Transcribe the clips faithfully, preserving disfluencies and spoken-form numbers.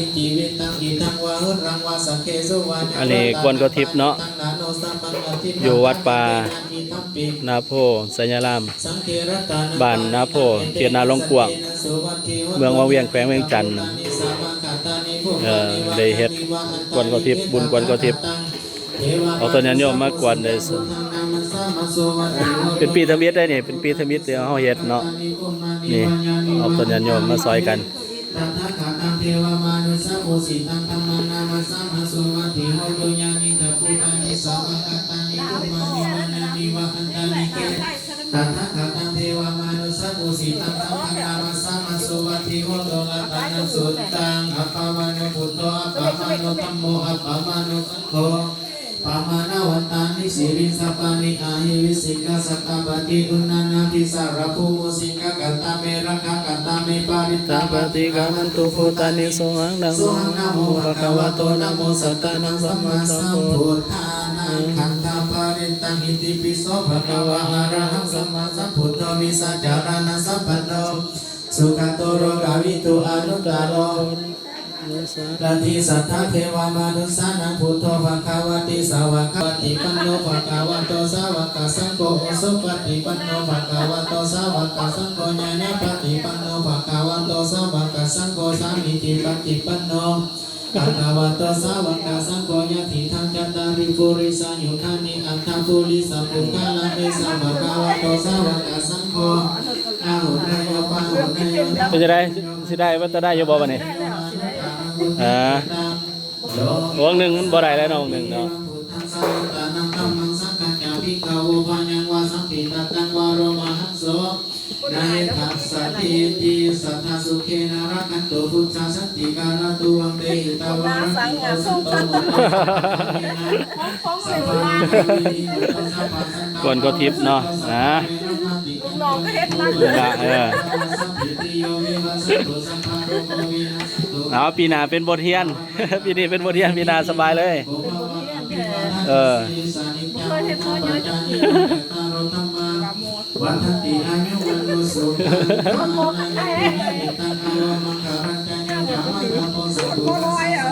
Iddhībhidaṃ idaṃ vā huraṃ vā saggesu vā อันนี้กวนกระทิบเนาะ อยู่วัดป่านาโพไชยาราม บ้านนาโพ เขตนาหลวงกว้าง เมืองวังเวียง แขวงเวียงจันทน์ เอ่อ ได้เฮ็ดกวนกระทิบ บุญกวนกระทิบ เอาต้นญาติโยมมากวนได้ เป็นปีทำอิฐได้นี่ เป็นปีทำอิฐที่เฮาเฮ็ดเนาะ นี่ เอาต้นญาติโยมมาซอยกัน Tathāgataṃ devamanussapūjitaṃ dhammaṃ namassāma suvatthi hotu. Yānīdha bhūtāni samāgatāni bhummāni vā yāni va antalikkhe. Tathāgataṃ devamanussapūjitaṃ saṅghaṃ namassāma suvatthi hotu. Ratanaṃ suttaṃ. Appamāṇo buddho, appamāṇo dhammo, appamāṇo saṅgho. Pamāṇavantāni siriṃsapāni ahi vicchikā satapadī uṇṇānābhī sarabū mūsikā. Katā me rakkhā, katā me parittā, paṭikkamantu bhūtāni, sohaṃ namo, sohaṃ namo bhagavato, namo sattannaṃ sammāsambuddhānaṃ. Khandhaparittaṃ. Itipi so bhagavā arahaṃ sammāsambuddho vijjācaraṇasampanno sugato lokavidū anuttaro purisadammasārathi satthā devamanussānaṃ buddho bhagavāti. Svākkhātipanno bhagavato sāvakasaṅgho, ujupaṭipanno bhagavato sāvakasaṅgho, ñāyapaṭipanno bhagavato sāvakasaṅgho, sāmīcipaṭipanno bhagavato sāvakasaṅgho, yadidaṃ cattāri purisayugāni aṭṭha purisapuggalā, esa bhagavato sāvakasaṅgho, āhuneyyo pāhuneyyo เป็นจั่งใด สิได้ มันจะได้อยู่บ่บัดนี้ อ่า วงหนึ่งมันบ่ได้แล้วเนาะ วงหนึ่งเนาะ Dhammaṃ saṅghañca bhikkhavo bhayaṃ vā sabbidhattaṃ vā romahaṃso na hettha satteti. Sadā sukhena rakkhantu buddhā santikarā tuvaṃ, tehi tavarati osanto mutto. กวนกระทิบเนาะ นะ ลูกน้องก็เฮ็ดมา นั่นล่ะ เออ เอา ปีหน้าเป็นบทเรียน ปีนี้เป็นบทเรียน ปีหน้าสบายเลย เออ บ่เคยเฮ็ดมาเยอะจังเทื่อ Vaḍḍhanti āyu vaṇṇo sukhaṃ balaṃ. บ่ร้อยอ่ะ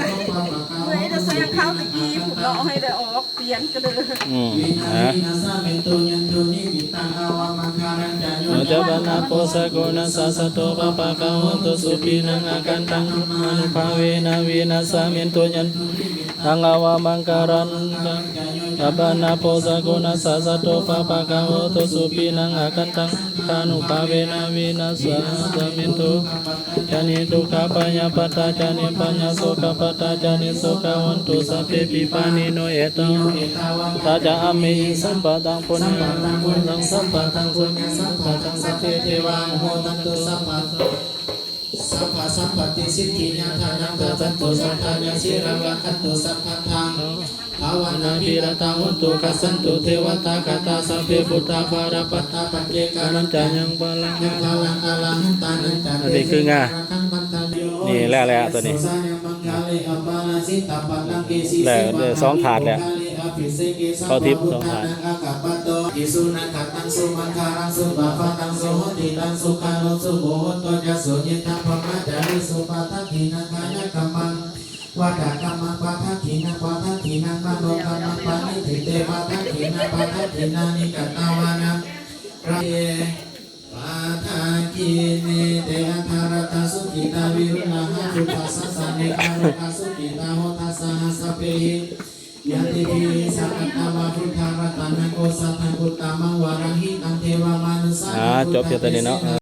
เฮ้ย จะใส่ข้าวตะกี้ผมเนาะ ให้ได้ออกเปลี่ยนกันเลย อืม นะ Vināsamentu ñāṇadunnimittaṃ avamaṅgalañca yo cāmanāpo sakuṇassa saddo pāpaggaho dussupinaṃ akantaṃ dhammānubhāvena vināsamentu ñāṇadunnimittaṃ avamaṅgalañca yo cāmanāpo sakuṇassa saddo pāpaggaho dussupinaṃ akantaṃ saṅghānubhāvena vināsamentu. Ca niddukkhā bhayappattā ca nibbhayā sokappattā ca nissokā hontu sabbepi pāṇino. Ettāvatā ca amhehi sambhataṃ puññasampadaṃ sabbaṃ puññasampadaṃ sabbe devānumodantu sabba sabbasampattisiddhiyā. Dānaṃ dadantu saddhāya sīlaṃ rakkhantu sabbadā bhāvanābhiratā hontu gacchantu devatāgatā. Sabbe buddhā balappattā paccekānañca yaṃ balaṃ yaṃ balaṃ arahantānañca อันนี้คืองา นี่แล้วแหละตัวนี้ แล้วเดี๋ยวสองถาดแหละ ข้าวทิพย์สองถาด Isunakkhattaṃ sumaṅgalaṃ supabhātaṃ suhuṭṭhitaṃ sukhaṇo sumuhutto ca suyiṭṭhaṃ brahmacārisu. Padakkhiṇaṃ kāyakammaṃ vācākammaṃ padakkhiṇaṃ padakkhiṇaṃ manokammaṃ paṇidhī te padakkhiṇā padakkhiṇāni katvāna labhantatthe padakkhiṇe. Te atthaladdhā sukhitā viruḷhā buddhasāsane arogā sukhitā hotha saha sabbehi ñātibhi. Sakkatvā buddharatanaṃ osathaṃ uttamaṃ varaṃ hitaṃ devamanussānaṃ อ่า จบเพียงเท่านี้เนาะ buddhadesanā